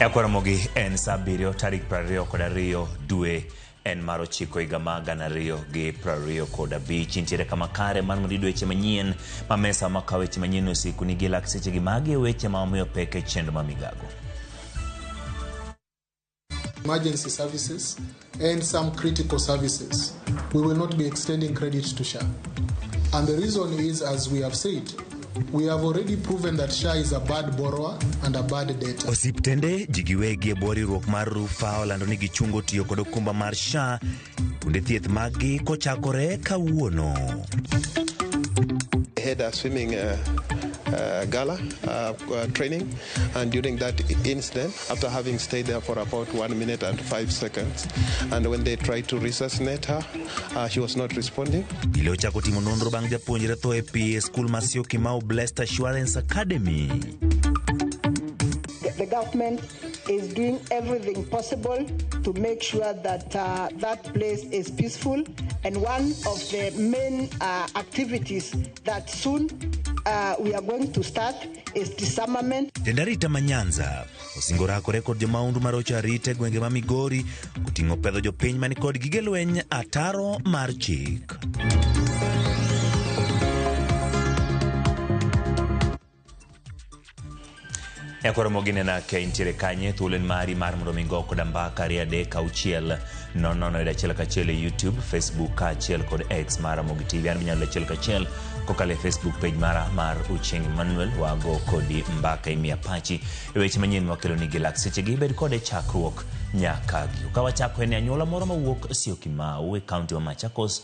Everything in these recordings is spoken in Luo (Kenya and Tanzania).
Ramogi en sa 7 tarik 22 dwe en mar 9 higa mar 2025. Nitiere kama kare mar mondo iyud weche manyien ma mesa makawo weche manyien osiku nigi lak seche gi magi e weche ma omiyo pek e chenro ma migago. Emergency services and some critical services. We will not be extending credit to SHA. And the reason is, as we have said, we have already proven that SHA is a bad borrower and a bad debtor. Osiptende ji giwegi e bwo riwruok mar Rufaa olando ni gichungo tiyo kod okumba mar SHA kuonde thieth maggi kochakore kawuono. Had a swimming gala training, and during that incident, after having stayed there for about 1 minute and 5 seconds, and when they tried to resuscitate her, she was not responding. Obila ochako timo nonro bang' japuonjre tho e pi e skul ma Syokimau Blessed Assurance Academy. The government is doing everything possible to make sure that that place is peaceful. And one of the main activities that soon we are going to start is disarmament. Jatend arita ma Nyanza osingo rakore kod jomahundu marocho arita e gwenge ma Migori koting'o pedho jopiny mani kod gige lweny ataro mar chik. Nyakoro moginena ke intiere kanye thuolo en mari mar mondo mi go koda mbaka 2 3 6 0 0 1 1 e YouTube, Facebook kaachiel kod X mar Ramogi TV. An binyalo 1 1 kokalo e Facebook page mara mar Ochieng Emmanuel wago kodi mbaka imiya pachi e weche manyien mwakelo ni gi lak sechegi bed kode chakruok nyaka giko. Ka wachako en anyuola moro mawuok Syokimau e kaunti ma Machakos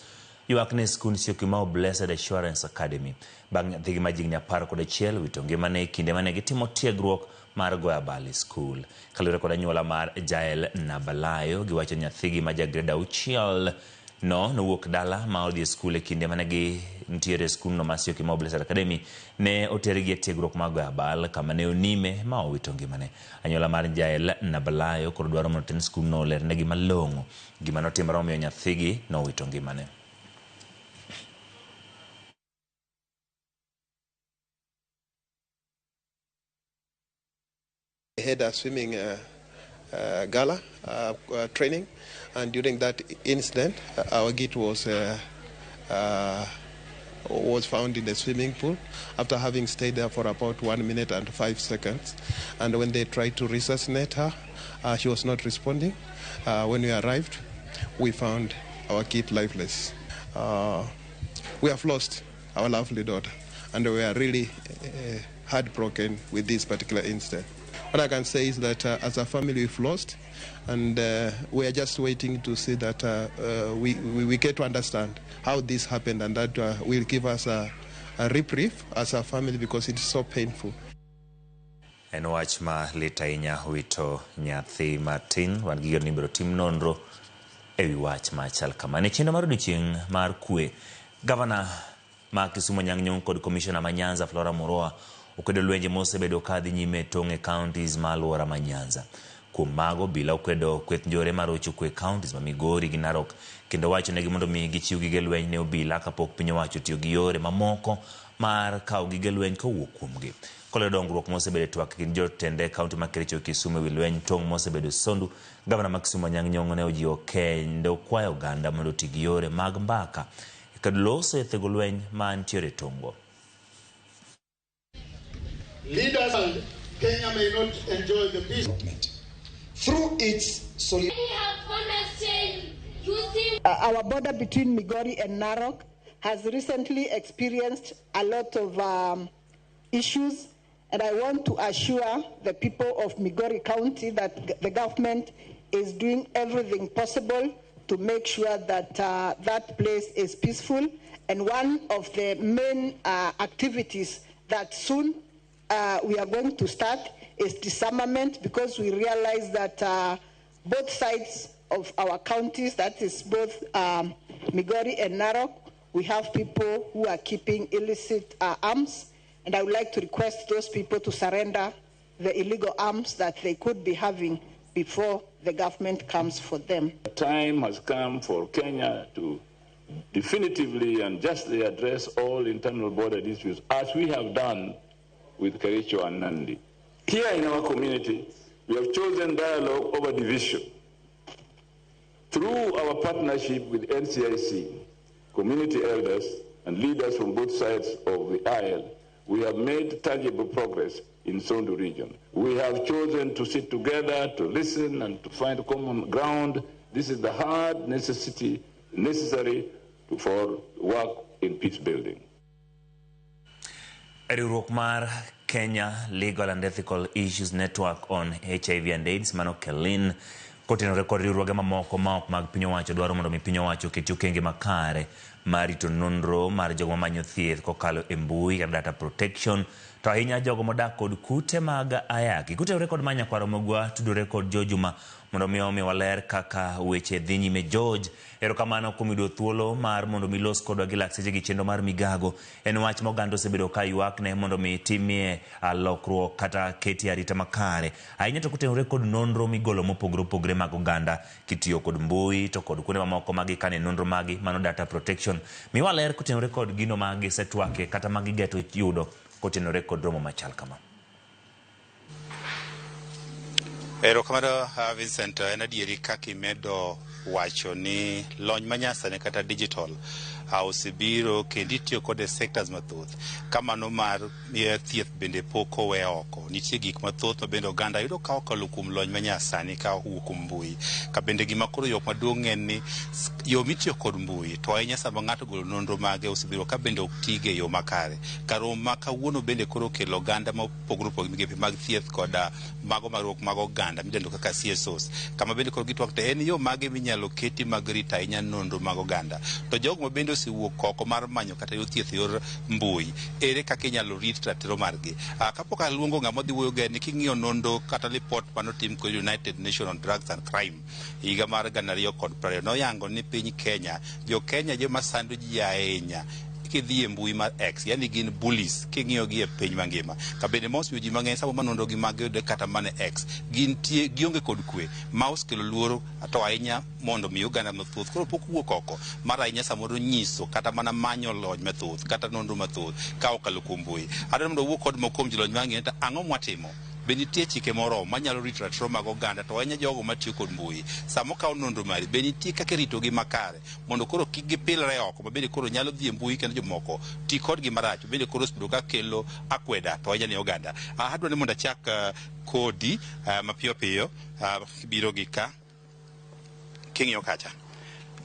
ywak ne skund Syokimau Blessed Assurance Academy bang' nyathigi ma jigni 11 wito ngimane e kinde mane gitimo tiegruok mar goyo abal e skul. Kaluwore kod anyuola mar Jael Nabalayo, giwacho nyathigi ma ja grade 6 no nowuok dala ma odhi e skul e kinde mane gintiere e skundno mar Syokimau Blessed Academy. Ne otergi e tiegruok mar goyo abal kama ne onime ma owito ngimane. Anyuola mar Jael Nabalayo koro dwaro mondo tend skundno olernegi malong'o gima notimore omiyo nyathigi nowito ngimane. Had a swimming gala training, and during that incident, our git was found in the swimming pool after having stayed there for about 1 minute and 5 seconds. And when they tried to resuscitate her, she was not responding. When we arrived, we found our kid lifeless. We have lost our lovely daughter, and we are really heartbroken with this particular incident. What I can say is that as a family we've lost, and we are just waiting to see that we get to understand how this happened, and that will give us a reprieve as a family, because it's so painful. En wach ma lit ahinya wito nyathi matin. Wan gi geno ni ibiro tim nonro ewi wach machal kama. Ne chenro mar odiochieng' mar kwe, Gavana ma Kisumu Anyang' Nyong'o kod Komishona ma Nyanza Flora Muroa okwedo lwenje mosebedo ka dhi nyime e tong' e counties ma alwora ma Nyanza. Kuom mago, obila okwedo kweth njore marocho kwe e counties ma Migori gi Narok kendo wachonegi mondo mi gichiw gige lweny ne obila kapok piny owacho otiyo gi yore mamoko mar kawo gige lweny kowuok kuomgi. Kolero dongruok mosebedo e twak kind jotende kaunti ma Kericho gi Kisumu ewi lweny tong' mosebedo Sondu, Gavana ma Kisumu Anyang' Nyong'o ne ojiwo kendo kwayo oganda mondo oti gi yore mag mbaka e kedo loso e thego lweny ma ntiere e tong'go. Leaders and Kenya may not enjoy the peace. Through its solidarity. Our border between Migori and Narok has recently experienced a lot of issues, and I want to assure the people of Migori County that the government is doing everything possible to make sure that that place is peaceful. And one of the main activities that soon we are going to start is disarmament, because we realize that both sides of our counties, that is both Migori and Narok, we have people who are keeping illicit arms, and I would like to request those people to surrender the illegal arms that they could be having before the government comes for them. The time has come for Kenya to definitively and justly address all internal border disputes, as we have done with Kericho and Nandi. Here in our community, We have chosen dialogue over division. Through our partnership with NCIC, community elders, and leaders from both sides of the aisle, we have made tangible progress in Sondu region. We have chosen to sit together, to listen, and to find common ground. This is the hard necessity necessary for work in peace building. Riwruok mar Kenya Legal and Ethical Issues Network on HIV and AIDS, mano KELIN, kotenore kod riwruoge mamoko ma ok mag piny owacho, dwaro mondo mi piny owacho oketi okenge makare mar rito nonro mar jogo mamanyo thieth kokalo e mbui kata data protection, to ahinya jogo modak kod kute mag ayaki. Kotenore kod ma, nyakwaro mogwa tudore kod George Juma mondo mi omiwa ler kaka weche dhi nyime. George, erokamano kuom yudo thuolo mar mondo mi los kodwa gi lakteche gi chenro mar migago. En wach ma oganda osebedo ka ywakne mondo mi timie lokruok kata ketie arita makare, ahinya to kotenore kod nonro migolo mopogore opogore mag oganda kitiyo kod mbui to kod kuonde mamoko ma gikane nonro magi, mano data protection. Miwa ler kotenore kod gino ma gisetwake kata ma gigeto yudo kotenore kod romo machal kama. Erokamano, Vincent. En adieri kaka imedo wacho ni lony manyasani kata digital osebiro kendo itiyo kode e sectors mathoth. Kamano mar thieth bende pok owe oko. Nitie gik mathoth ma bende oganda yudo ka okalo kuom lony manyasani ka owuok kuom mbui. Ka bende gima koro yok maduong' en ni yo mitiyo kod mbui to ahinya sama ng'ato ogolo nonro mage osebiro ka bende ok tige e yo makare. Kar romo ma kawuono bende koro okelo oganda mopogore opogore, migepe mag thieth koda mago mag riwruok mag oganda midendo kaka CSOs, kama bende koro gitwak to en yo mage minyalo keti mag rito ahinya nonro mag oganda. To jogo ma bende osewuok oko mar manyo kata yo thieth e yor mbui, ere kaka inyalo rit ratiro margi? Kapok aluongo ng'ama dhi wuoyo ni king'iyo nonro kata lipot manotim kod United Nations on Drugs and Crime higa mar 2020, noyango ni piny Kenya, jo Kenya joma sando ji ahinya kidhi e mbui mar X, yani gin bullies king'iyo gi e piny mangima. Ka bende mosemiyo ji mang'eny sama nonro gi mag yudore kata mana e X, gintie gionge kod kwe ma osekelo luoro to ahinya mondo mi oganda mathoth koro pok wuok oko mar ahinya samoro nyiso kata mana manyo lony mathoth kata nonro mathoth ka okalo kuom mbui. Adwaro mondo wawuo kod moko kuom jolony mang'eyo to ang'o mwatimo. Be nitie chike moromo manyalo rito ratiro mag oganda, to ahinya jogo matiyo kod mbui? Sama okaw nonro mari, be nitie kaka iritogi makare mondo koro kik gipilre oko ma bende koro nyalo dhi e mbui kendo jomoko ti kodgi marach, bende koro osebedo ka kelo akweda to ahinya ne oganda? Adwa ni mondo achak kodi mapiyo piyo biro gi ka king'iyo kacha.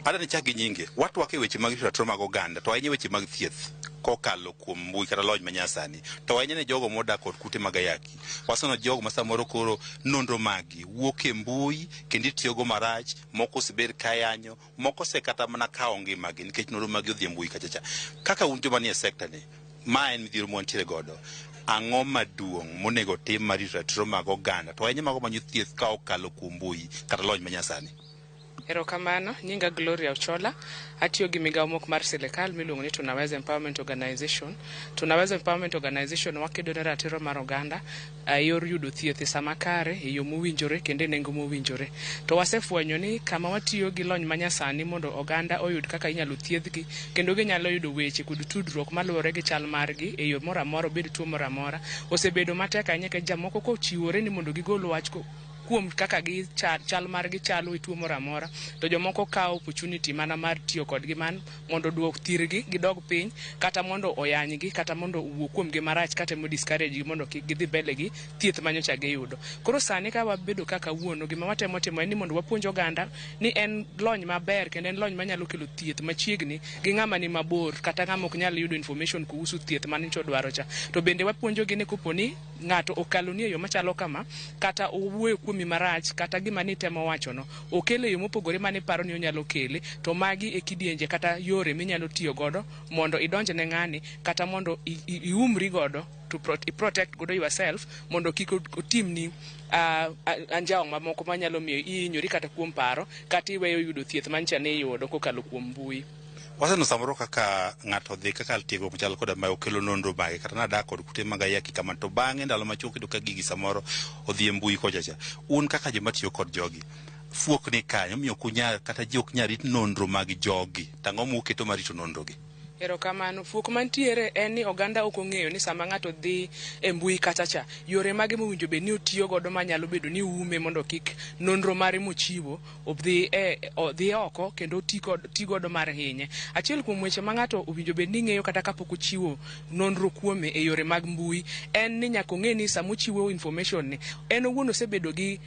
Adwa ni chak gi nyinge. Watwak e weche mag rito ratiro mag oganda to ahinya weche mag thieth kokalo kuom mbui kata lony manyasani, to ahinya ne jogo modak kod kute mag ayaki. Wasono jogo ma samoro koro nonro magi wuok e mbui kendo itiyogo marach, moko osebed ka yanyo, moko osekata mana kawo ngimagi nikech nonro magi odhi e mbui kacha cha. Kaka un joma nie sekta ni, ma en midhiero mwantiere godo, ang'o maduong' monego tim mar rito ratiro mag oganda to ahinya mago manyo thieth ka okalo kuom mbui kata lony manyasani? Erokamano, nyinga Gloria Ochola. Atiyo gi migawo mok mar sirikal miluongo ni Tunaweza Empowerment Organization. Tunaweza Empowerment Organization wakedo ne ratiro mar oganda e yor yudo thieth e sama kare, e yo mowinjore kendo e nengo mowinjore. To wasefwenyo ni kama watiyo gi lony manyasani mondo oganda oyud kaka inyalo thiedhgi kendo ginyalo yudo weche kod tudruok maluwore gi chal margi e yo moro amora, obed tuo moro amora, osebedo matek ahinya nikech jamoko kochiwore ni mondo gigol wach kuom kaka gi chal margi chalo e tuo moro amora, to jomoko kawo opportunity mana mar tiyo kodgi man mondo oduok thirgi gidog piny, kata mondo oyanygi, kata mondo owuo kuomgi marach, kata mo discourage gi mondo kik gidhi mbele gi thieth manyocha giyudo. Koro sani ka wabedo kaka kawuono, gima watemo timo en ni mondo wapuonj oganda ni en lony maber kendo en lony manyalo kelo thieth machiegni gi ng'ama ni mabor kata ng'ama ok nyal yudo information kuhusu thieth manyocha odwaro cha. To bende wapuonjogi ni kopo ni ng'ato okaloni e yo machalo kama, kata owuoyo kuomi marach, kata gima nitemo wachono okele e yo mopogore maniparo ni onyalo kele, to magi e kidienje kata yore minyalo tiyo godo mondo idonj ne ng'ani, kata mondo iumri godo to protect godo yourself mondo kik otimni anjawo mamoko manyalo miyo ihinyori kata kuom paro, kata iweyo yudo thieth mancha ne iyudo kokalo kuom mbui. Waseneno samoro kaka ng'ato dhi kaka tiegruok machal koda mae okelo nonro mage kata nadak kod kute mag ayaki kama, to bang'e ndalo machuok iyudo ka gigi samoro odhi e mbui kocha cha. Un kaka joma tiyo kod jogi, fuok ni kanyo miyo ok unyal kata ji ok nyal rit nonro mag jogi, to ang'o muketo mar rito nonro gi? Erokamano. Fuok mantiere en ni oganda ok ong'eyo ni sama ng'ato dhi e mbui kacha cha, yore mage mowinjo bed ni otiyo godo manyalo bedo ni ume mondo kik nonro mare mochiwo odhi e odhi oko kendo oti kod ti godo mar hinye. Achiel kuom weche ma ng'ato owinjo bed ni ng'eyo kata kapok ochiwo nonro kuome e yore mag mbui en ni nyaka ong'e ni sama ochiwo information ni en owuon osebedo gi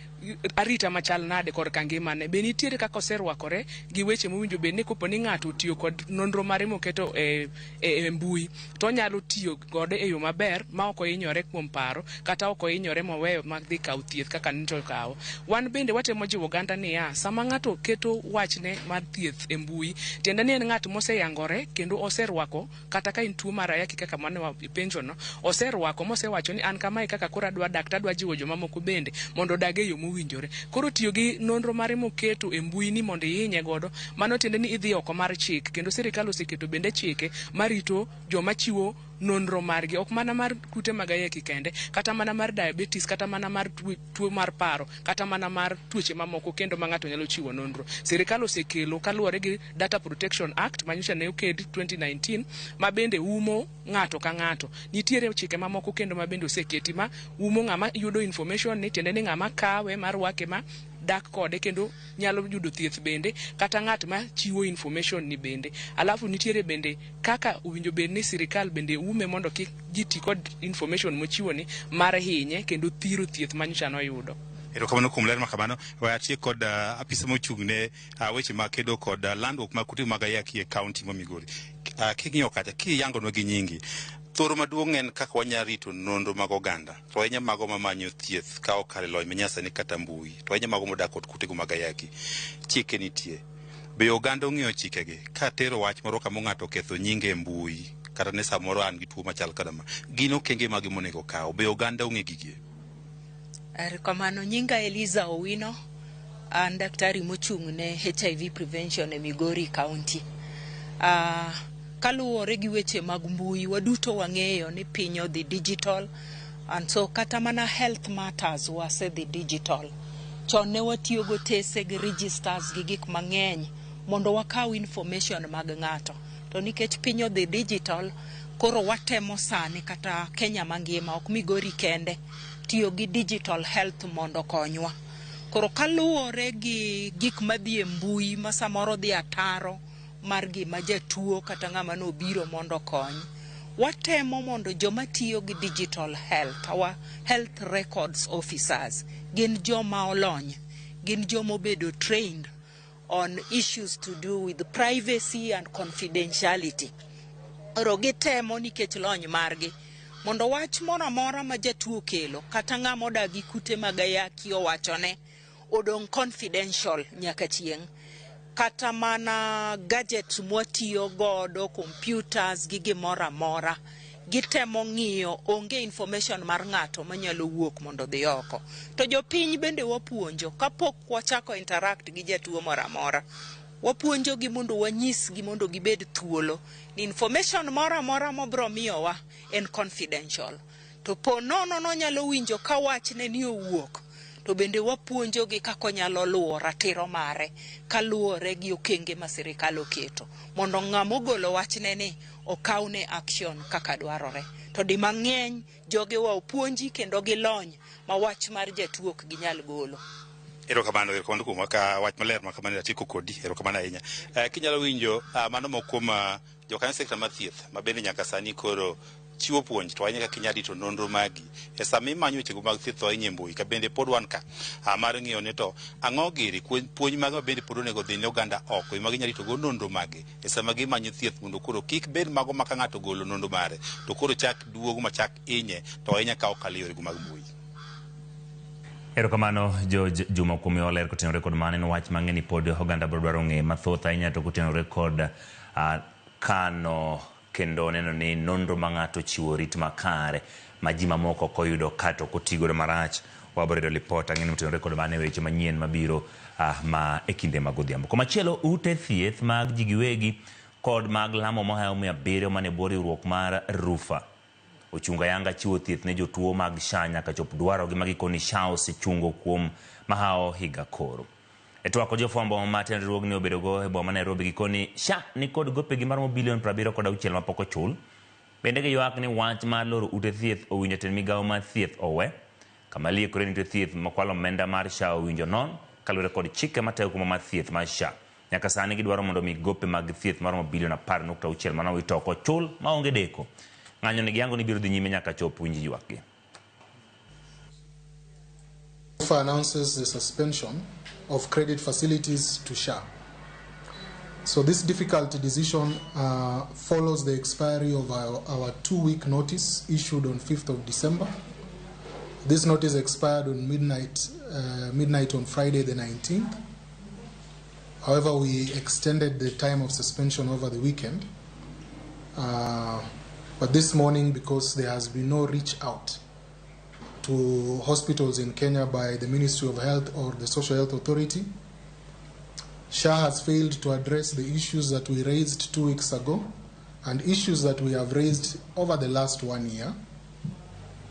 arita machal nade korka ngimane. Be nitiere kaka oserwakore gi weche mowinjo bed ni kopo ni ng'ato otiyo kod nonro mare moketo e, e, e mbui to onyalo tiyo kode e yo maber ma ok ohinyore kuom paro kata ok ohinyore moweyo mag dhi kawo thieth kaka nito okawo. Wan bende watemo jiwo oganda niya, sama ng'ato keto wachne mar thieth e mbui, tiende ni en ng'at moseyangore kendo oserwako kata ka en tuo mar ayaki kaka mane ipenjono, oserwako mosewacho ni an kamae kaka koro adwa dak to adwa jiwo jomamoko bende mondo odag e yo mowinjore. Koro tiyo gi nonro mare moketo e mbui ni mondo ihinye godo, mano tiende ni idhi oko mar chik kendo sirikal oseketo bende chike marito joma chiwo nonro margi, ok mana mar kute mag ayaki kende, kata mana mar diabetes, kata mana mar tuo mar paro, kata mana mar tuoche mamoko kendo ma ng'ato nyalo chiwo nonro. Sirikal osekelo kaluwore gi Data Protection Act manyocha ne oket 2019 ma bende umo ng'ato ka ng'ato. Nitiere chike mamoko kendo ma bende oseketi ma umo ng'ama yudo information ni tiende ni ng'ama kawe ma rwake ma dak kode kendo nyalo yudo thieth bende kata ng'at ma chiwo information ni bende. Alafu nitiere bende kaka owinjo bed ni sirikal bende ume mondo kik ji ti kod information mochiwo ni mar hinye kendo thiro thieth manyocha noyudo. Erokamano kuom ler makamano. We atiek kod apisa mochung' ne weche mag kedo kod landruok mag kute mag ayaki e kaunti ma Migori. King'iyo kacha, kiyangonwa gi nyingi, thoro maduong' en kaka wanyalo rito nonro mag oganda, to ahinya mago mamanyo thieth ka okalo e lony manyasani kata mbui, to ahinya mago modak kod kutego mag ayaki. Chike nitie. Be oganda ong'eyo chikegi? Ka tero wach moro kama ng'ato oketho nyinge e mbui, kata ne samoro an gi tuo machal koda ma, gin okenge mage monego okaw? Be oganda ong'e gigi? Erokamano. Nyinga Eliza Owino. An daktari mochung' ne HIV prevention e Migori County. Kaluwore gi weche mag mbui, waduto wang'eyo ni piny odhi digital and so kata mana health matters wasedhi digital. Chon ne watiyo gotese gi registers gi gik mang'eny mondo wakaw information mag ng'ato. To nikech piny odhi digital, koro watemo sani kata Kenya mangima, ok Migori kende, tiyo gi digital health mondo okonywa. Koro kaluwore gi gik madhi e mbui ma samoro dhi ataro mar gima jatuo kata ng'ama nobiro mondo okony, watemo mondo joma tiyo gi digital health, our health records officers, gin joma olony, gin joma obedo trained on issues to do with privacy and confidentiality. Koro gitemo nikech lony margi mondo wach moro amora ma jatuo okelo kata ng'ama odak gi kute mag ayaki owachone odong' confidential nyaka chieng'. Kata mana gadgets mwatiyo godo, computers gi gimoro amora, gitemo ng'iyo onge information mar ng'ato manyalo wuok mondo odhi oko. To jopiny bende wapuonjo kapok wachako interact gi jatuo moro amora, wapuonjogi mondo wanyisgi mondo gibed thuolo ni information moro amora mobro miyowa en confidential. To po nono nonyalo winjo ka wachne ni owuok, to bende wapuonjogi kaka onyalo luwo ratiro mare kaluwore gi okenge ma sirikal oketo mondo ng'ama ogolo wachne ni okawne action kaka dwarore. To di mang'eny jogewa opuonji kendo gilony ma wach mar jatuo ok ginyal golo. Erokamano, erokamano kuom ka wach maler ma kamano atieko kodi. Erokamano ahinya. Kinyalo winjo mano moko kuom jokanyo sekta mar thieth ma bende nyaka sani koro chiwo puonj to ahinya kaka inyalo rito nonro magi e sama imanyo wechego mag thieth to ahinya e mbui ka bende pod wan ka mar ng'iyo ni to ang'o giri puonj mage ma bende pod onego dhi ne oganda oko ma ginyalo ritogo nonro magi e sama gimanyo thieth mondo koro kik bed mago ma ka ng'ato ogolo nonro mare to koro chak duogo machak inye to ahinya ka okalo e yorego mag mbui. Erokamano George Juma kuom miyowa ler kotenore kod mano. En wach mang'e ni pod oganda biro dwaro ng'e mathoth ahinya to kotenore kod kano kendo neno ni nonro ma ng'ato ochiwo rit makare ma ji mamoko ok oyudo kato ok oti godo marach. Wabiro yudo lipot ang'e ni motenore kod mano e weche manyien mabiro ma e kinde mag odhiambo. Komachielo, ute thieth mag ji giwegi kod mag lamo mohawo 700 mane bwo riwruok mar Rufa ochungo ayanga chiwo thieth ne jotuo mag SHA nyaka chop dwarogi ma gikoni SHA osechungo kuom mahawo higa koro. E twak kod jofwambo ma tend riwruogni obedogo e boma ma Nairobi gikoni SHA nikod gopegi maromo bilion 76 mapok ochul. Bende giywak ni wach mar loro ute thieth owinjo tend migawo mar thieth owe. Kama liekore ni ute thieth makwalo omenda mar SHA owinjo non kaluwore kod chike matayo okumba mar thieth mar SHA. Nyaka sani gidwaro mondo mi gope mag thieth maromo bilion 10.6 manowit oko ochul maonge deko. Ng'anyo ni giyango ni biro dhi nyime nyaka chop winj ywakgi. Announces the suspension of credit facilities to SHA. So this difficult decision follows the expiry of our 2-week notice issued on 5th of December. This notice expired on midnight on Friday the 19th. However, we extended the time of suspension over the weekend. But this morning, because there has been no reach out to hospitals in Kenya by the Ministry of Health or the Social Health Authority, SHA has failed to address the issues that we raised 2 weeks ago and issues that we have raised over the last 1 year,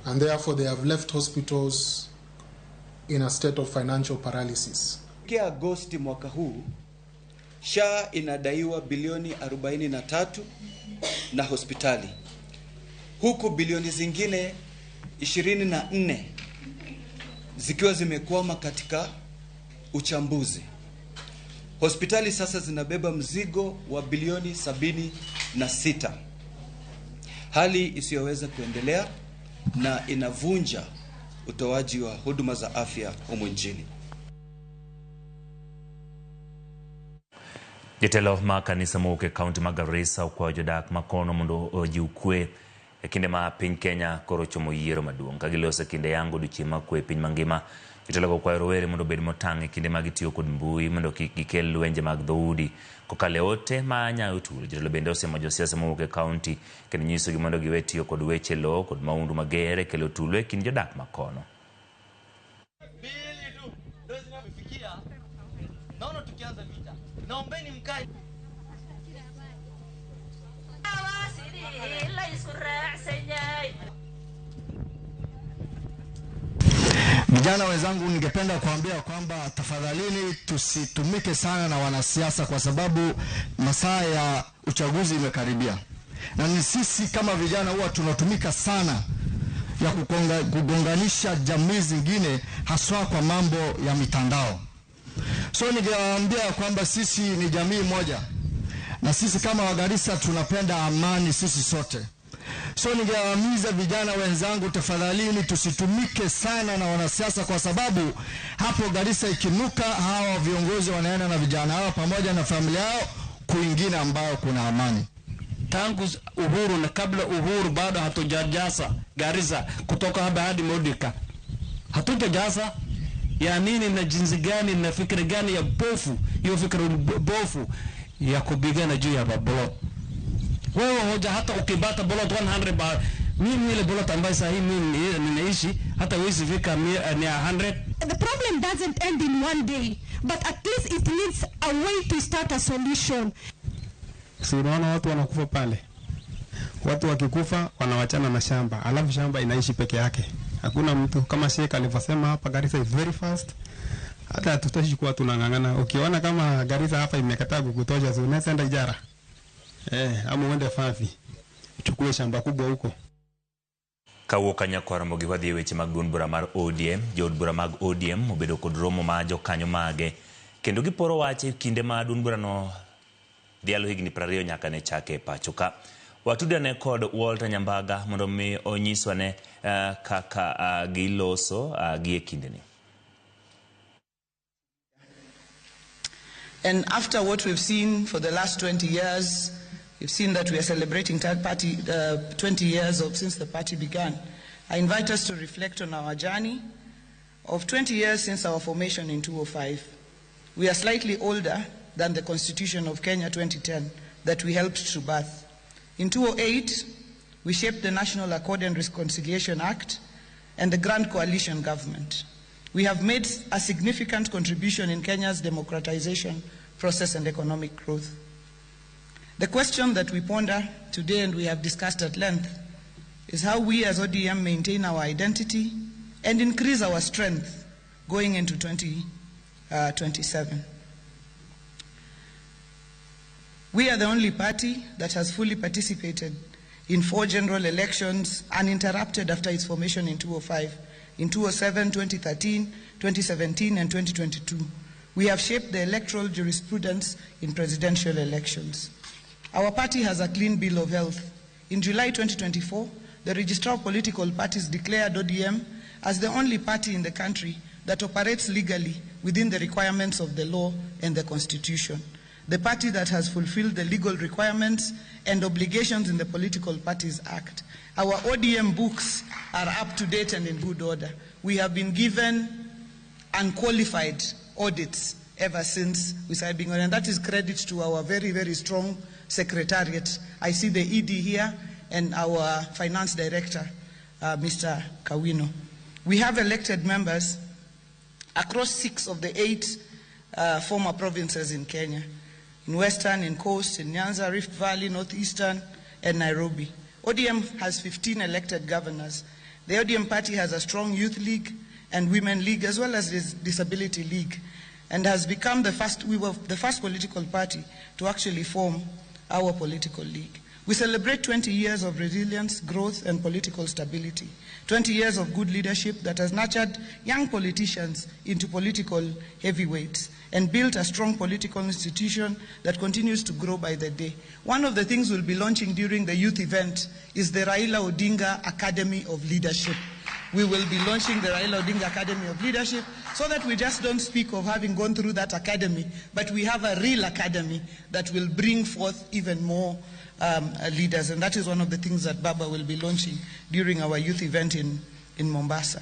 and therefore they have left hospitals in a state of financial paralysis. Kufikia Agosti mwaka huu, SHA inadaiwa bilioni 43 na hospitali, huku bilioni zingine 24 zikiwa zimekwama katika uchambuzi. Hospitali sasa zinabeba mzigo wa bilioni 76, hali isiyoweza kuendelea na inavunja utoaji wa huduma za afya humu nchini. Jotelo ma kanisa mowuok e kaunti ma Garissa okwayo jodak ma kono mondo ojiw kwe e kinde ma piny Kenya koro ochomo yiero maduong'. Ka giloso e kinde yango odiochieng' mar kwe e piny mangima, jotelo go okwayo rowere mondo obed motang' e kinde ma gitiyo kod mbui mondo kik gikel lwenje mag dhoudi kokalo e ote ma nyayo tulo. Jotelo bende osiemo josiasa mowuok e kaunti kendo nyisogi mondo giwe tiyo kod weche lowo kod mahundu mager e kelo tulo e kind jodak ma kono. Vijana wenzangu, ningependa kuambia kwamba tafadhalini tusitumike sana na wanasiasa, kwa sababu masaa ya uchaguzi imekaribia. Na ni sisi kama vijana huwa tunatumika sana ya kugonganisha jamii zingine, haswa kwa mambo ya mitandao. So ningewaambia kwamba sisi ni jamii moja, na sisi kama Wagarissa tunapenda amani sisi sote. So ningewahimiza vijana wenzangu, tafadhalini tusitumike sana na wanasiasa, kwa sababu hapo Garissa ikinuka, hawa viongozi wanaenda na vijana hao pamoja na familia yao kwingine ambao kuna amani. Tangu uhuru na kabla uhuru bado hatujajaza Garissa kutoka hapa hadi Modika. Hatujajaza ya nini na jinsi gani na fikra gani ya bofu, hiyo fikra bofu ya kupigana juu ya bolot. Wewe hoja hata ukibata bolot 100 ba mimi ile bolot ambayo sasa mimi ninaishi hata huwezi fika 100. The problem doesn't end in one day, but at least it needs a way to start a solution. Si unaona watu wanakufa pale. Watu wakikufa wanawachana na shamba, alafu shamba inaishi peke yake. Hakuna mtu. Kama Sheikh alivyosema hapa, Garissa is very fast. Hata hatutoshi kuwa tunang'ang'ana. Ukiona kama Garissa hapa imekataa kukutosha, si unaweza enda Ijara. Ama uende Fafi. Uchukue shamba kubwa huko. Kawuok kanyakwar Ramogi wadhi e weche mag duond bura mar ODM. Jood bura mag ODM obedo kod romo ma jokanyo mage kendo giporo wach e kinde ma duond burano dhialo higni 20 nyaka ne chake e pacho ka. Watudane kod Walter Nyambaga mondo mi onyiswa ne kaka giloso gi e kindeni. And after what we've seen for the last 20 years, we've seen that we are celebrating third party, 20 years of since the party began. I invite us to reflect on our journey of 20 years since our formation in 2005. We are slightly older than the Constitution of Kenya 2010 that we helped to birth. In 2008, we shaped the National Accord and Reconciliation Act and the Grand Coalition Government. We have made a significant contribution in Kenya's democratization process and economic growth. The question that we ponder today and we have discussed at length is how we as ODM maintain our identity and increase our strength going into 2027. We are the only party that has fully participated in 4 general elections uninterrupted after its formation in 2005, in 2007, 2013, 2017, and 2022. We have shaped the electoral jurisprudence in presidential elections. Our party has a clean bill of health. In July 2024, the Registrar of Political Parties declared ODM as the only party in the country that operates legally within the requirements of the law and the Constitution. The party that has fulfilled the legal requirements and obligations in the Political Parties Act. Our ODM books are up to date and in good order. We have been given unqualified audits ever since we started being on, and that is credit to our very, very strong secretariat. I see the ED here and our finance director, Mr. Kawino. We have elected members across 6 of the 8 former provinces in Kenya, in Western, in Coast, in Nyanza, Rift Valley, Northeastern, and Nairobi. ODM has 15 elected governors. The ODM party has a strong youth league and women league, as well as this disability league, and has become the first, we were the first political party to actually form our political league. We celebrate 20 years of resilience, growth, and political stability. 20 years of good leadership that has nurtured young politicians into political heavyweights and built a strong political institution that continues to grow by the day. One of the things we'll be launching during the youth event is the Raila Odinga Academy of Leadership. We will be launching the Raila Odinga Academy of Leadership so that we just don't speak of having gone through that academy, but we have a real academy that will bring forth even more leaders. And that is one of the things that Baba will be launching during our youth event in Mombasa.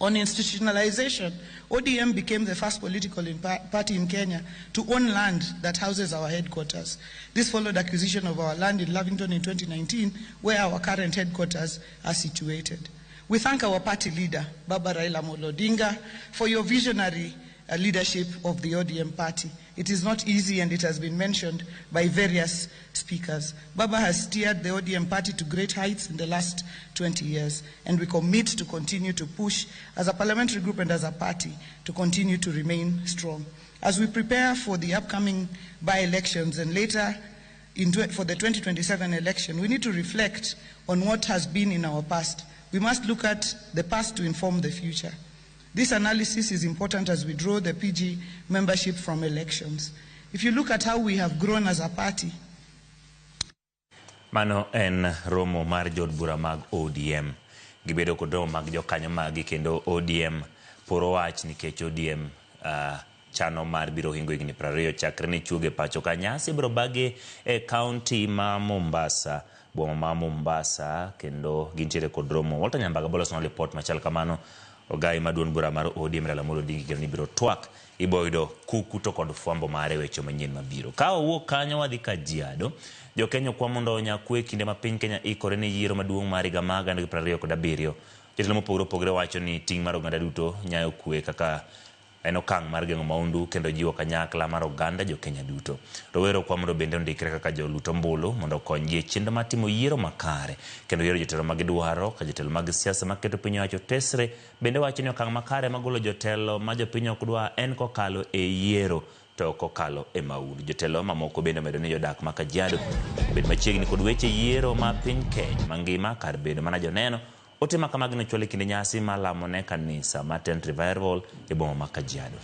On institutionalization, ODM became the first political party in Kenya to own land that houses our headquarters. This followed acquisition of our land in Lavington in 2019, where our current headquarters are situated. We thank our party leader, Baba Raila Amolo Odinga, for your visionary leadership of the ODM party. It is not easy, and it has been mentioned by various speakers. Baba has steered the ODM party to great heights in the last 20 years, and we commit to continue to push as a parliamentary group and as a party to continue to remain strong. As we prepare for the upcoming by-elections and later for the 2027 election, we need to reflect on what has been in our past. We must look at the past to inform the future. This analysis is important as we draw the PG membership from elections. If you look at how we have grown as a party. Mano en romo mar jood bura mag ODM. Gibedo kod romo mag jokanyo magi kendo ODM poro wach nikech ODM chano mar biro hingo higni 20 chakre ne chuoge pacho ka nyasi biro bage e county ma Mombasa, boma ma Mombasa, kendo gintiere kod romo. Walter Nyambaga boloso na report machal kamano. Ogai maduong' bura mar ODM Raila Amolo Odinga kendo ni biro twak iboyudo kuku to kod fwambo mare weche manyien mabiro. Ka owuok kanyo wadhi Kajiado, jokenya okwa mondo onya kwe kinde ma piny Kenya ikore ne yiero maduong' mar higa mar 2027. Jotelo mopogore opogore wacho ni ting' mar oganda duto nyayo kwe kaka en okang' mar geng'o maundu kendo jiwo kanyakla mar oganda jokenya duto. Rowere okwa mondo bende ondikre kaka jolut ombulu mondo okonygi e chenro mar timo yiero makare kendo yiero jotelo ma gidwaro ka jotelo mag siasa maketo piny owacho tesre bende wacho ni okang' makare magolo jotelo ma jopiny ok dwa en kokalo e yiero to ok okalo e maundu. Jotelo mamoko bende omedo ni jodak ma Kajiado obed machiegni kod weche yiero ma piny Kenya mangima kar bedo mana joneno. Ote ma kamagi nochwal e kinde nyasi mar lamo ne kanisa mar Tent Revival e boma ma Kajiado.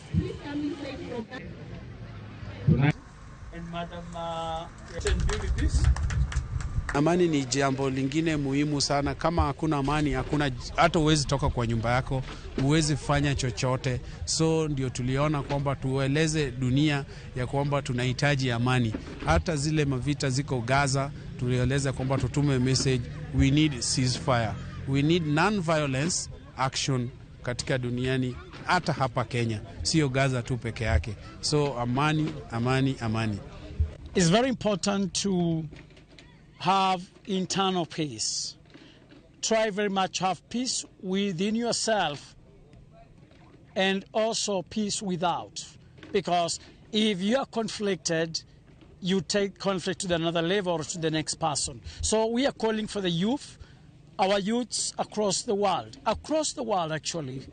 Amani ni jambo lingine muhimu sana. Kama hakuna amani, hakuna hata huwezi toka kwa nyumba yako, huwezi fanya chochote. So ndio tuliona kwamba tueleze dunia ya kwamba tunahitaji amani. Hata zile mavita ziko Gaza, tulieleza kwamba tutume message, we need ceasefire. We need non-violence action katika duniani, hata hapa Kenya, sio Gaza tu peke yake. So amani, amani, amani. It's very important to have internal peace. Try very much to have peace within yourself and also peace without. Because if you are conflicted, you take conflict to another level or to the next person. So we are calling for the youth, our youths across the world actually.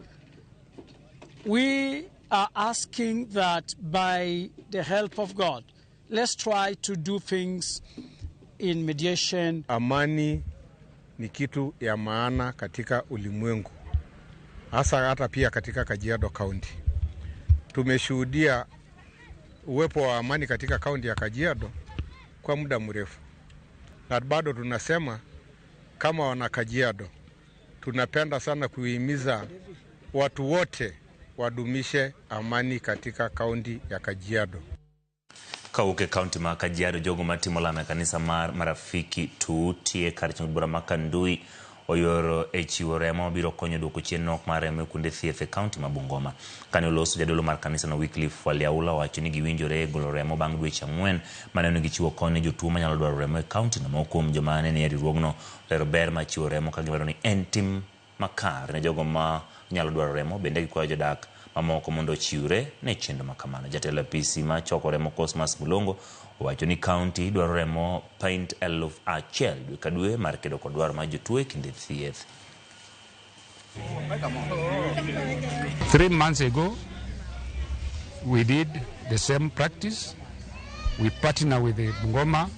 We are asking that by the help of God, let's try to do things in mediation. Amani ni kitu ya maana katika ulimwengu, hasa hata pia katika Kajiado County. Tumeshuhudia uwepo wa amani katika kaunti ya Kajiado kwa muda mrefu, na bado tunasema kama wana Kajiado tunapenda sana kuhimiza watu wote wadumishe amani katika kaunti ya Kajiado. Kawuok e kaunti ma Kajiado, jogo matimo lamo e kanisa mar Marafiki Tuuti e kar chong bura ma Kandui oyoro e chiwo remo mabiro konyo duoko chien nok mar remo e kuonde thieth e kaunti ma Bungoma. Kane oloso jadolo mar kanisano Wycliffe Waliaula owacho ni giwinjore e golo remo bang' dweche 4 mane gichiwo kony ne jotuo manyalo dwaro remo e kaunti no. Moko kuom joma ne nie riwruogno lero ber mar chiwo remo ka giwacho ni en tim makare ne jogo ma nyalo dwaro remo. Bende gikwayo jodak mamoko mondo ochiwre ne chenro makamano. Jatelo apisi ma choko remo Cosmas Mulongo owacho ni kaunti dwaro remo pint 1000 dwe ka dwe mar kedo kod dwaro mar jotuo e kinde thieth. 3 months ago, we did the same practice. We partner with the Bungoma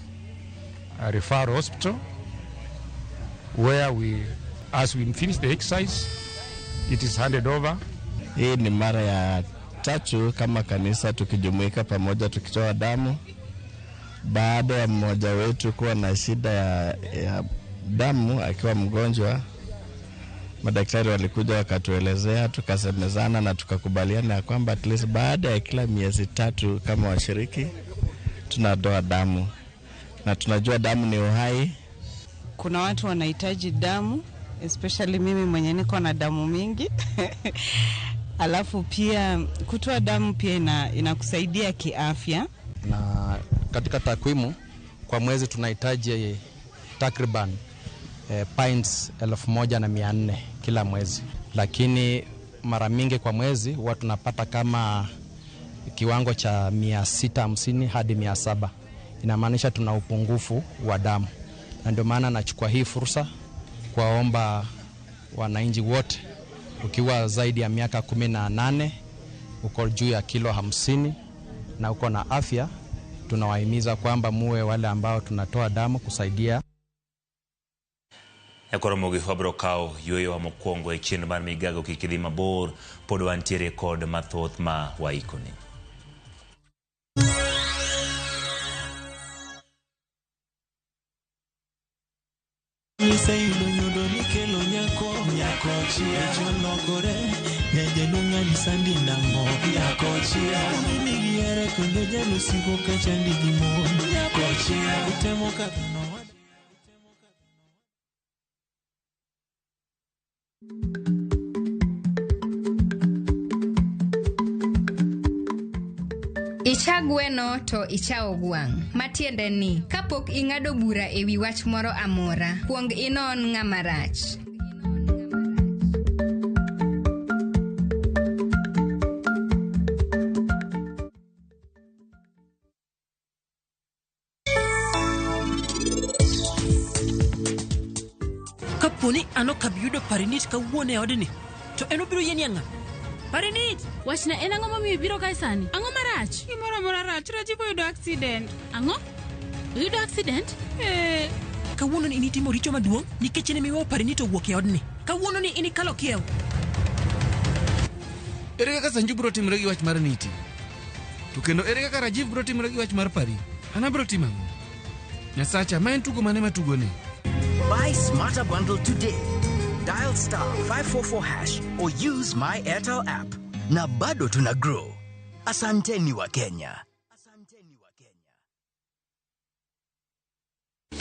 Referral Hospital, where we, as we finish the exercise, it is handed over. Hii ni mara ya tatu kama kanisa tukijumuika pamoja tukitoa damu, baada ya mmoja wetu kuwa na shida ya damu akiwa mgonjwa. Madaktari walikuja wakatuelezea, tukasemezana na tukakubaliana ya kwamba at least baada ya kila miezi 3 kama washiriki tunatoa damu, na tunajua damu ni uhai. Kuna watu wanahitaji damu, especially mimi mwenye niko na damu mingi. Alafu pia kutoa damu pia inakusaidia kiafya. Na katika takwimu kwa mwezi tunahitaji takriban pints 1400 kila mwezi. Lakini mara mingi kwa mwezi huwa tunapata kama kiwango cha 650 hadi 700. Inamaanisha tuna upungufu wa damu. Na ndio maana nachukua hii fursa kuwaomba wananchi wote, ukiwa zaidi ya miaka 18, uko juu ya kilo 50 na uko na afya, tunawahimiza kwamba muwe wale ambao tunatoa damu kusaidia. Ekoromogi wabiro kawo yueyowa mokwongo e chenro mar migago kik idhi mabor, pod wantiere kod mathoth ma waikoni. Iseyudo nyodo nikelo nyako, nyako chia jologore, nyajaluong' alisandi nang'o, nyako chia mimi gihere kendo jalusigo kachandi gi mon, nyako chia utemo kaka nowa. Icha gweno to ichawo gwang'. Matiende ni, kapok ing'ado bura e wi wach moro amora, kuong inon ng'ama rach. Kapo ni an ok abi yudo Parinit kawuono e odni, to en obiro yieni ang'a? Parinit, wachna en ang'o momiyo ibiro kae sani? Ang'o marach? Gimoro amora rach, Rajiv oyudo accident. Ang'o? Oyudo accident? Eh. Kawuono ni initimo richo maduong' nikech ne miweyo Parinit owuok e odni. Kawuono ni inikalo kiewo. Ere kaka Sanju biro timore gi wach mar Niti? To kendo ere kaka Rajiv biro timore gi wach mar Pari? An abiro timo ang'o? Nyasacha, ma en tugo mane matugoni? Buy Smarter Bundle today. Dial star 544 hash or use my Airtel app. Na bado tuna grow. Asanteni wa Kenya.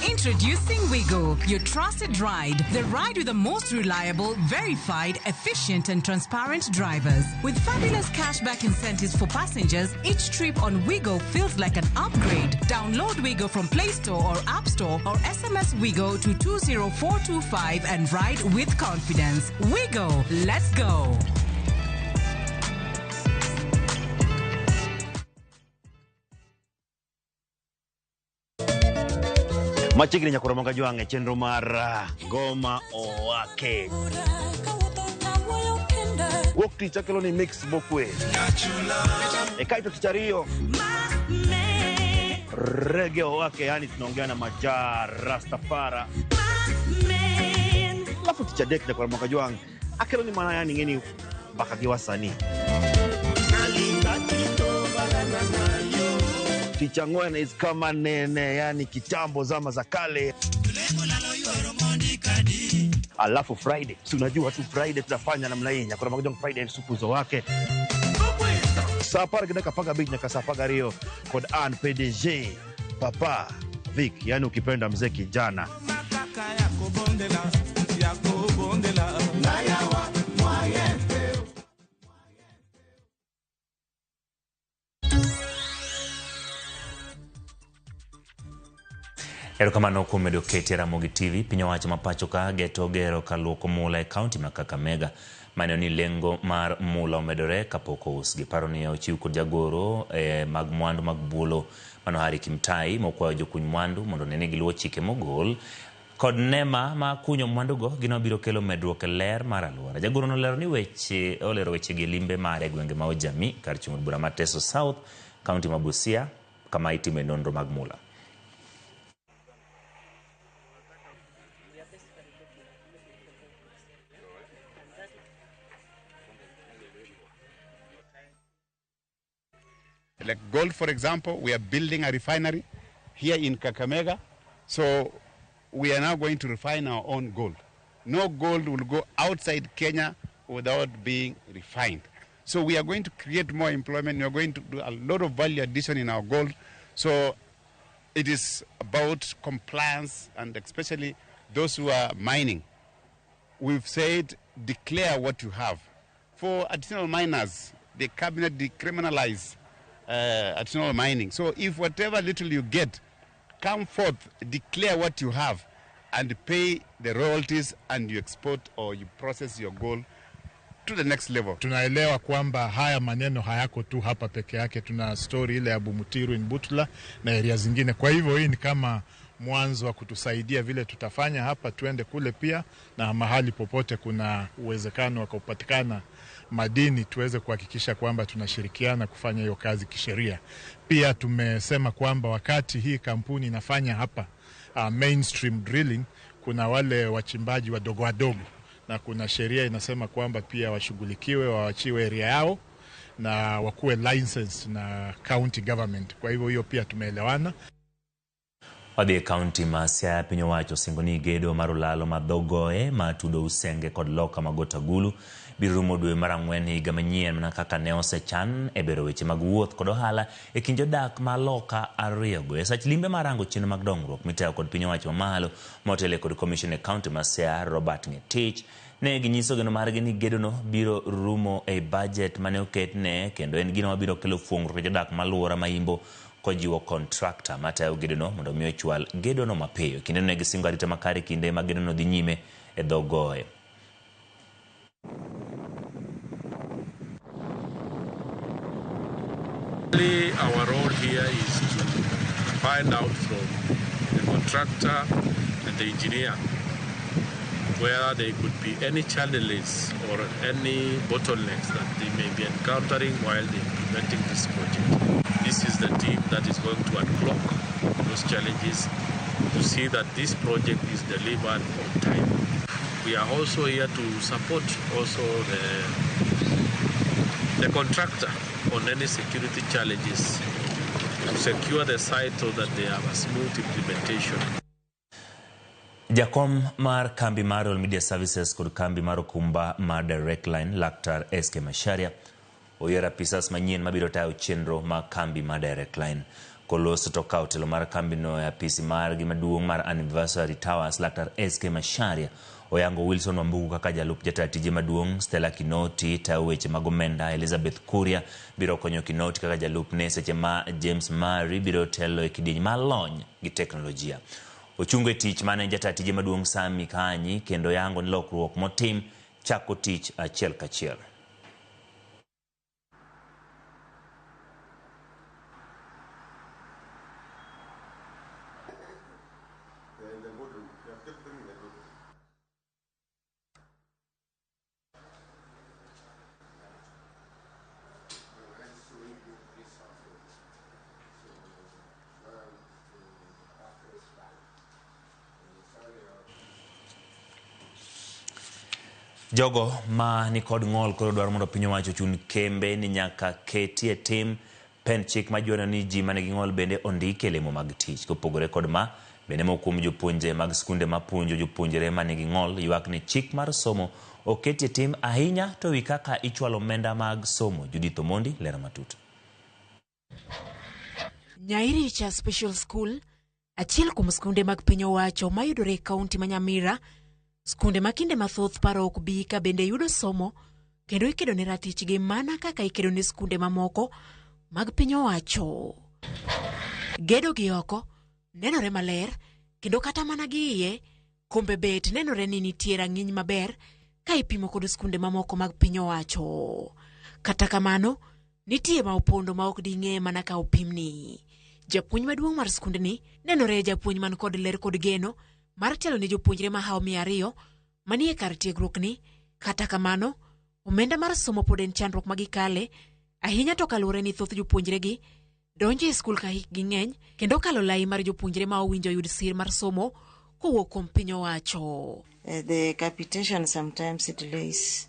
Introducing Wigo, your trusted ride. The ride with the most reliable, verified, efficient, and transparent drivers. With fabulous cashback incentives for passengers, each trip on Wigo feels like an upgrade. Download Wigo from Play Store or App Store or SMS Wigo to 20425 and ride with confidence. Wigo, let's go. Machiegni nyaka romo ga jwang' e chenro mar Ngoma Owake. Wuok tich akelo ni mix mokwe. E kaito tich ariyo rege wake, yani tunaongea na Majaa Rastafara. Alafu tich adek nyakwar Ramogi Ajwang' akelo ni mana yani ng'eni mbaka gi wasanii. Tich ang'wen is kama nene, yani kitambo zama za kale. Alafu Friday, si unajua tu Friday tunafanya namna hii, nyakwar Ramogi Ajwang' Friday sukuzo wake. Saa 10:15 nyaka saa 12 kod an PDG Papa Vic, yani ukipenda mzee kijana. Erokamano kuom medo keti e Ramogi TV. Piny owacho ma pacho ka geto gero kaluoko mula e kaunti ma Kakamega. Maneno ni lengo mar mula omedore kapok ousgi. Paro ni ochiw kod jagoro mag mwandu mag bulo mano Harry Kimtai mokwayo jokuny mwandu mondo one ni giluwo chike mogol kod nema ma kunyo mwandugo gino biro kelo medruok e ler mar alwora. Jagoro nolero ni weche olero weche gi limbe mare e gwenge ma Ojami kar chung' od bura ma Teso South, kaunti ma Busia kama itime nonro mag mula. Like gold, for example, we are building a refinery here in Kakamega. So we are now going to refine our own gold. No gold will go outside Kenya without being refined. So we are going to create more employment. We are going to do a lot of value addition in our gold. So it is about compliance, and especially those who are mining. We've said declare what you have. For artisanal miners, the cabinet decriminalized artisanal mining. So if whatever little you get, come forth, declare what you have, and pay the royalties, and you export or you process your gold to the next level. Tunaelewa kwamba haya maneno hayako tu hapa peke yake. Tuna story ile ya Bumutiru in Butula na area zingine. Kwa hivyo hii ni kama mwanzo wa kutusaidia vile tutafanya hapa, tuende kule pia, na mahali popote kuna uwezekano wa kupatikana madini tuweze kuhakikisha kwamba tunashirikiana kufanya hiyo kazi kisheria. Pia tumesema kwamba wakati hii kampuni inafanya hapa mainstream drilling, kuna wale wachimbaji wadogo wadogo, na kuna sheria inasema kwamba pia washughulikiwe, waachiwe area yao na wakuwe licensed na county government. Kwa hivyo hiyo pia tumeelewana. Wadhi e kaunti ma Siaya, piny owacho osingo ni gedo mar olalo ma Dhogoe ma tudo Usenge kod loka ma Gotagulu biro rumo dwe mar ang'wen higa manyien mana kaka ne osechan e bero weche mag wuoth kod ohala e kind jodak ma loka ariyogo. E sach limbe mar rango chenro mag dongruok mitayo kod piny owacho mamalo motelo kod commission e kaunti ma Siaya Robert Ngetich ne ginyiso geno margi ni gedono biro rumo e budget mane oketne kendo en gino mabiro kelo fuongruok ne jodak maluora ma Imbo kojiwo contractor matayo gedono mondo mi ochwal gedono mapiyo. Kinde ne gisingo arita makare kinde ma gedono dhi nyime e dho goye. Our role here is to find out from the contractor and the engineer whether there could be any challenges or any bottlenecks that they may be encountering while they're implementing this project. This is the team that is going to unclog those challenges to see that this project is delivered on time. We are also here to support also the contractor on any security challenges to secure the site so that they have a smooth implementation. Jakom mar kambi mar Royal Media Services kod kambi mar okumba mar Direct Line Laktar SK Macharia oyiero apisas manyien mabiro tayo chenro mag kambi mar Direct Line. Koloso to kawo telo mar kambino e apisi margi maduong' mar Anniversary Towers, Laktar SK Macharia oyango Wilson Wambugu kaka jalup jatend tije maduong', Stella Kinoti tayo weche mag omenda, Elizabeth Kuria biro konyo Kinoti kaka jalupne seche ma James Murray biro telo e kidieny mar lony gi teknolojia. Ochungo e tich mane jatend tije maduong' Sami Kanyi kendo yango ni lokruok motim chako tich achiel kachiel. Jogo ma nikod ng'ol koro dwaro mondo piny owacho ochun kembe ni nyaka ketie tim pen chik majuono ni ji manigi ng'ol bende ondiki e lemo mag tich. Kopogore kod ma, bende moko kuom jopuonje mag skunde mapuonjo jopuonjre manigi ng'ol ywak ni chik mar somo oketie tim ahinya to wi kaka ichwalo omenda mag somo. Judith Omondi lero matut. Nyairicha Special School, achiel kuom skunde mag piny owacho mayudore e kaunti ma Nyamira, skunde ma kinde mathoth paro ok bi ka bende yudo somo kendo ikedo ne ratichgi mana kaka ikedo ne skunde mamoko mag piny owacho. Gedo gi oko nenore maler kendo kata mana gi iye kombe bet nenore ni nitie rang'iny maber ka ipimo kod skunde mamoko mag piny owacho. Kata kamano, nitie ma opondo ma ok ding'e mana ka opimni. Japuonj maduong' mar skundni nenore japuonj man kod ler kod geno mar telo ne jopuonjre mahawo 200 manie kar tiegruokni. Kata kamano, omenda mar somo pod en chandruok ma gikale ahinya to kaluwore ni thoth jopuonjregi donjo e skul ka hikgi ng'eny kendo kalo lai mar jopuonjre ma owinjo yud sir mar somo kowuok kuom piny owacho. The capitation sometimes delays.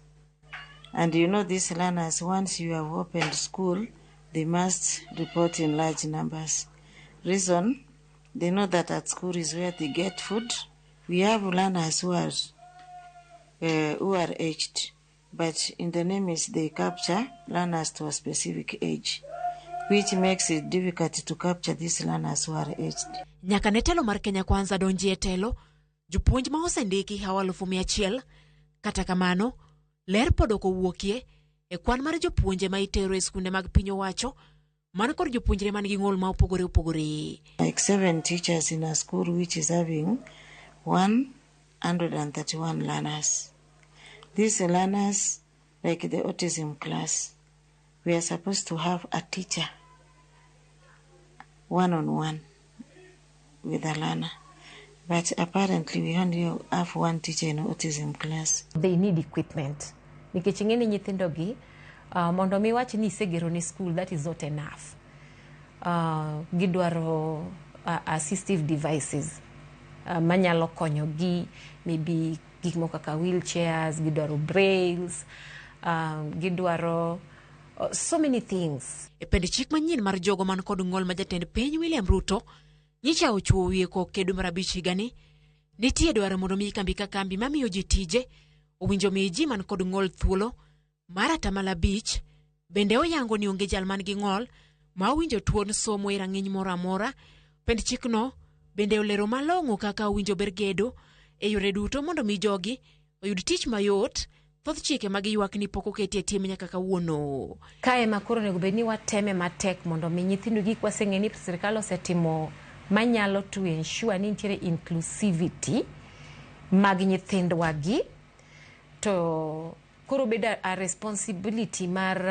And you know these learners, once you have opened school, they must report in large numbers. Reason, they know that at school is where they get food. We have learners who are aged, but in the name is they capture learners to a specific age, which makes it difficult to capture these learners who are aged. Nyaka ne telo mar Kenya Kwanza donji e telo, jopuonj ma osendiki hawo 100,000. Kata kamano, ler pod ok owuokie e kwan mar jopuonje ma itero e skunde mag piny owacho man kod jopuonjre man gi ng'ol ma opogore opogore. Like 7 teachers in a school which is having 131 learners. These learners, like the autism class, we are supposed to have a teacher one-on-one with a learner. But apparently we only have one teacher in autism class. They need equipment. Nikech ing'e ni nyithindo gi, mondo mi wach ni isegero ne school, that is not enough. Gidwaro assistive devices manyalo konyo gi, maybe gik moko kaka wheelchairs, gidwaro brails, gidwaro so many things. E pend chik manyien mar jogo man kod ng'ol ma jatend piny William Ruto nyicha ochuo wiye koke dwe mar 5 higani, nitie dwaro mondo mi kambi ka kambi mamiyo ji tije owinjo mi ji man kod ng'ol thuolo mar 5%. Bende oyango ni onge jal man gi ng'ol ma owinjo tuon somo e rang'iny moro amora. Pend chikno bende olero malong'o kaka owinjo ber gedo e yore duto mondo mi jogi oyud tich mayot. Thoth chike mag ywak ni pok oketi e tim nyaka kawuono. Kae ma koro onego bed ni wateme matek mondo mi nyithindo gi waseng'e ni sirkal osetimo manyalo to ensure ni nitiere inclusivity mag nyithindwa gi, to koro bed a responsibility mar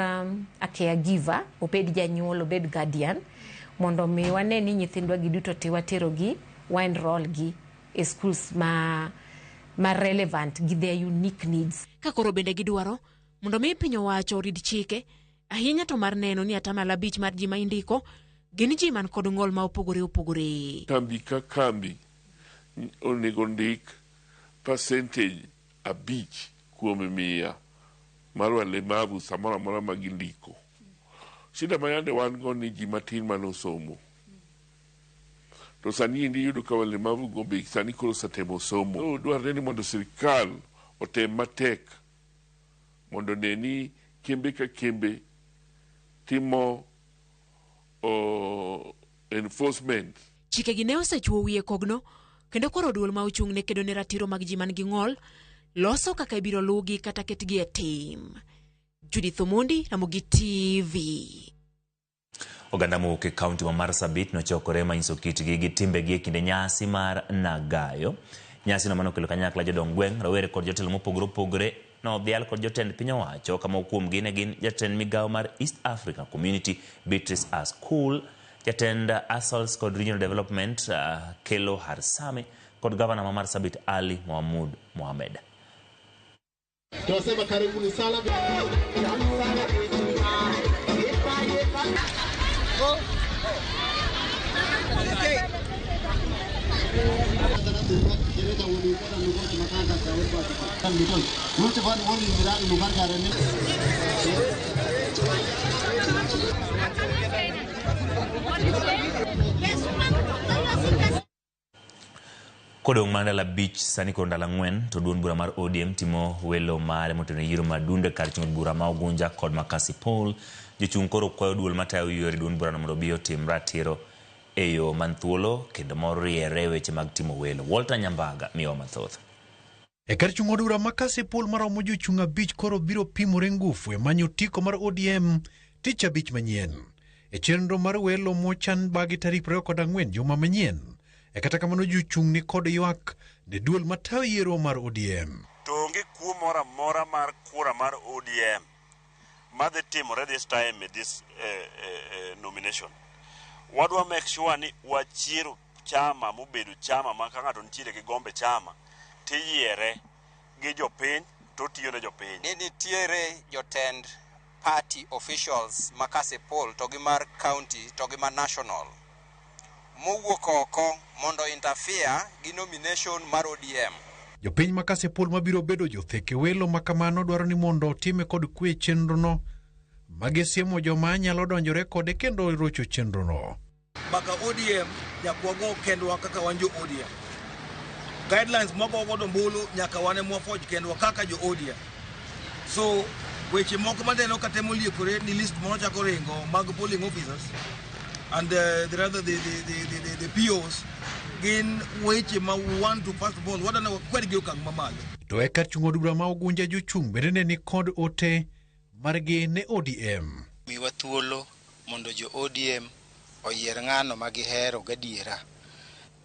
a caregiver, obed janyuol, obed guardian, mondo mi wane ni nyithindwa gi duto te watero gi, wa enroll gi e schools ma relevant gi their unique needs. Ka koro bende gidwaro mondo mi piny owacho orid chike ahinya to mar neno ni 5% mar ji ma indiko gin ji man kod ng'ol ma opogore opogore. Kambi ka kambi onego ndik percentage 5 kuom 100 mar walemavu samoro amora ma gindiko. Shida ma yande wan go ni ji matin manosomo. To sani endi iyudo ka walemavu go be sani koro osetemo somo. Dwarore ni mondo sirikal otem matek mondo ne ni kembe ka kembe timo enforcement. Chike gi ne osechuo wiye kogno kendo koro duol ma ochung' ne kedo ne ratiro mag ji man gi ng'ol loso kaka ibiro luwgi kata ketgi e tim. Judith Omondi, Ramogi TV. Oganda mowuok e kaunti ma Marsabit nochokore manyiso kitgi gi timbegi e kinde nyasi mar Nagayo. Nyasi no manokelo kanyakla jodong gweng', rowere kod jotelo mopogore opogore nodhial kod jotend piny owacho ka moko kuomgi ne gin jatend migawo mar East Africa Community Beatrice Askul, jatend ASALs kod Regional Development Kelo Harsame kod gavana ma Marsabit Ali Mohamud Mohamed. Tunasema karibuni sana. Kodong' mana ndalo 5 sani koro ndalo 4 to duond bura mar ODM timo welo mare moteno yiero madunde kar chung' bura ma Ugunja kod ma Kasipul. Jochung' koro kwayo duol matayo yiero e duond burano mondo obi otim ratiro e yo man thuolo kendo moriere weche mag timo welo. Walter Nyambaga miyowa mathoth. E kar chung' od bura ma Kasipul maromo jochung' 5 koro biro pimore ngufu e manyo otiko mar ODM tich abich manyien. E chenro mar welo mochan bagi tarik 24 juma manyien. E kata kamano jochung' ni kod ywak ne duol matayo yiero mar ODM. To onge kuo moro amora mar kura mar ODM madhi timore this time e this nomination. Wadwa make sure ni wachiero chama mobedo chama ma ka ng'ato nitiere gi gombe chama tiyiere gi jopiny to otiyo ne jopiny. Ni nitiere jotend party officials ma Kasipul to gi mar county to gi ma national mowuok oko mondo interfere gi nomination mar ODM. Jopiny ma Kasipul mabiro bedo jotheke welo ma kamano dwaro ni mondo otime kod kwe chenrono magisiemo joma nyalo donjore kode kendo rocho chenrono. Mbaka ODM nyaka wago kendwa kaka wan jo ODM. Guidelines mwago godo ombulu nyaka wan ema wafoj kendwa kaka jo ODM. So weche moko maneno ka temo liekore ni list moro chako ringo mag polling officers and the POs gin weche ma we want to first of all wadwa wakwed gi okang' mamalo. To e kar chung' od bura ma Ugunja jochung' bende ne ni kod ote margi ne ODM. Miwa thuolo mondo jo ODM oyier ng'ano ma gihero gadiera.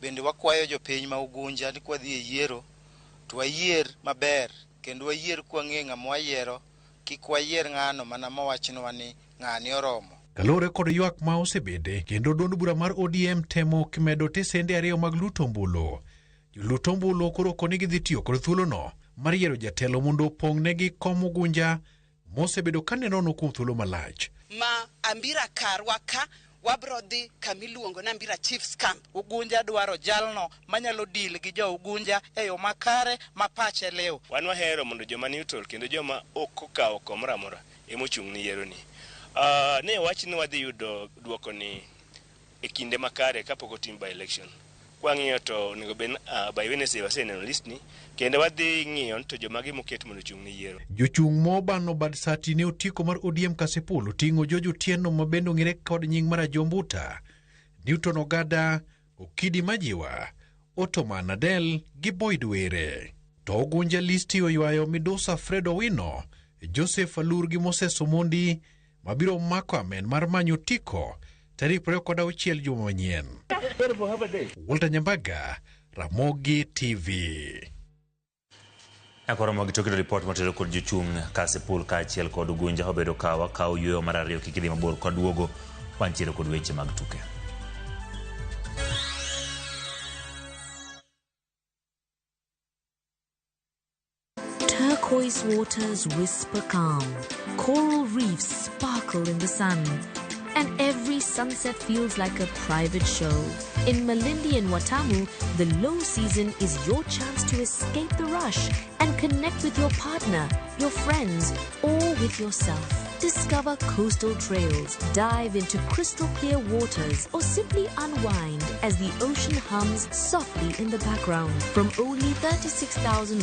Bende wakwayo jopiny ma Ugunja ni kwadhi e yiero to wayier maber kendo wayier kwang'e ng'ama wayiero, kik wayier ng'ano mana mawachnwa ni ng'ani oromo. Kaluwore kod ywak ma osebede kendo duond bura mar ODM temo kimedo tesende 2 mag luto ombulu. Joluto ombulu koro koni gidhi tiyo kod thuolono mar yiero jatelo mondo opong'negi kom Ugunja mosebedo ka nenono kuom thuolo malach. Ma Ambira karwa ka wabro dhi kamiluongo ni Ambira Chiefs Camp. Ugunja dwaro jalno manyalo deal gi jo Ugunja e yo makare ma pache liw. Wan wahero mondo joma neutral kendo joma ok okawo komoro amora ema ochung' ni yiero ni. Ne wach ni wadhi yudo duoko ni e kinde makare kapok otim by election. Kwang'iyo to onego bed by Wednesday waseneno list ni kendo wadhi ng'iyo to jomage moket mondo ochung' ni yiero. Jochung' mobano bad sati ne otiko mar ODM Kasipul oting'o George Otieno ma bende ong'ere kod nying mar Ajombuta, Newton Ogada, Okidi Majiwa, Ottoman Adel gi Boyd Were. To Ugunja listi oywayo Midusa Fred Owino, Joseph Alur gi Moses Omondi mabiro mako amen mar manyo otiko tarik 26 juma manyien. Walter Nyambaga, Ramogi TV. Akoro gi toketo report motelo kod jochung' Kasipul kaachiel kod Ugunja obedo ka wakawo yueyo mar 2 kik idhi mabor kwaduogo wantiere kod weche mag tuke. Turquoise waters whisper calm, coral reefs sparkle in the sun, and every sunset feels like a private show. In Malindi and Watamu, the low season is your chance to escape the rush and connect with your partner, your friends, or with yourself. Discover coastal trails, dive into crystal clear waters, or simply unwind as the ocean hums softly in the background. From only 36,000